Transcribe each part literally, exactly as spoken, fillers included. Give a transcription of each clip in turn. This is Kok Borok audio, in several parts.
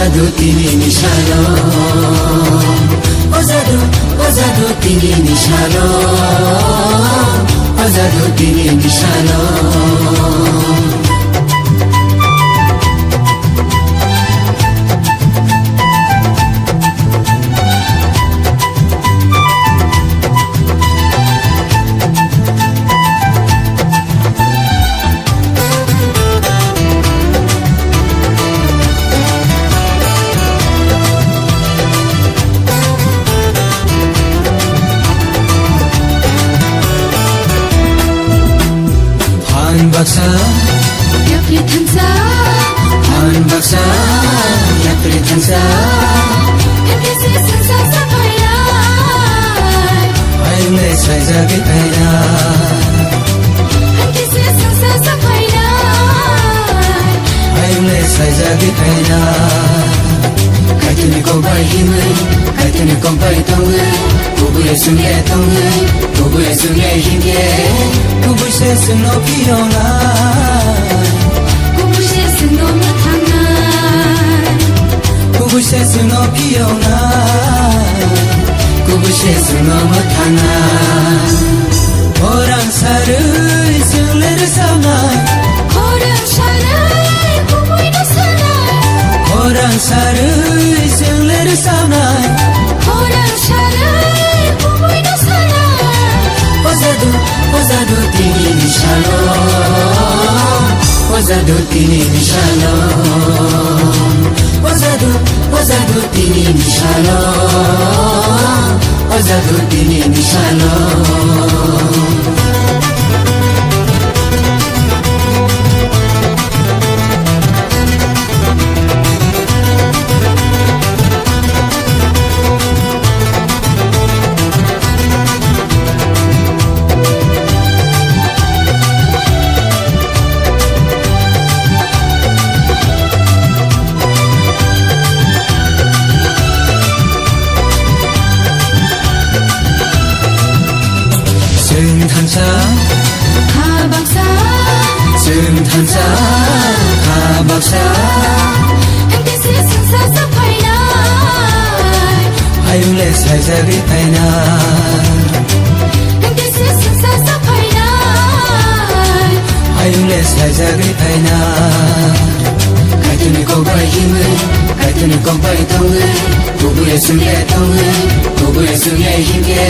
Jadu tini ni salo. O jadu, o jadu tini ni salo. O jadu tini ni salo. Phan baksa, yakri thansa. Phan baksa, yakri thansa. Hemkhe se sengsa sa phainai. Hayung le saijagwi phainai. Hemkhe se sengsa sa phainai. Hayung le saijagwi phainai. Kaitorni kok bai himwi, Kaitorni kok bai tongwi, kubui sungya tongwi, kubui sungya himkhe, kubui se sungno phiyongnai. Kubui se sungno mwthangnai. Kubui se sungno phiyongnai. Kubui se sungno mwthangnai. Khorang sarwi chwng le rwchapnai. Khorang sarwi kubui no sanai. Khorang sarwi chwng le rwchapnai. Khorang sarwi kubui no sanai. O jadu, o jadu tini ni salo. O jadu tini ni salo. O jadu, o jadu tini ni salo. O jadu tini ni salo. Chwng thansa. Kha baksa. Chwng thansa. Kha baksa. Hemkhe se sengsa sa phainai. Hayung le saijagwi phainai. Hemkhe se sengsa sa phainai. Hayung le saijagwi phainai. Kaitorni kok bai himwi, Kaitorni kok bai tongwi, kubui sungya tongwi, kubui sungya himkhe,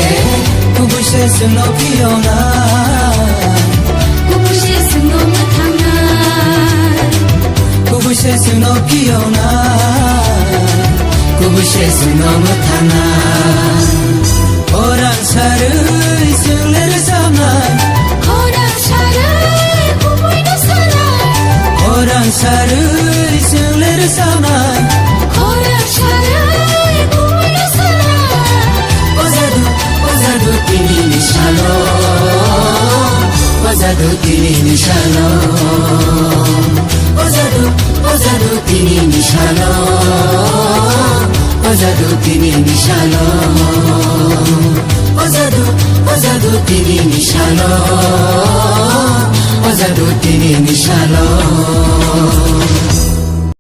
kubui se sungno phiyongnai. Kubui se sungno mwthangnai. Kubui se sungno phiyongnai. Kubui se sungno mwthangnai. Khorang sarwi chwng le rwchapnai. Khorang sarwi kubui no sanai. Khorang sarwi chwng le rwchapnai. Khorang sarwi kubui no sanai. O jadu, o jadu tini ni salo. O jadu tini ni salo. O jadu, o jadu tini ni salo. O jadu tini ni salo. O jadu, o jadu tini ni salo. O jadu tini ni salo.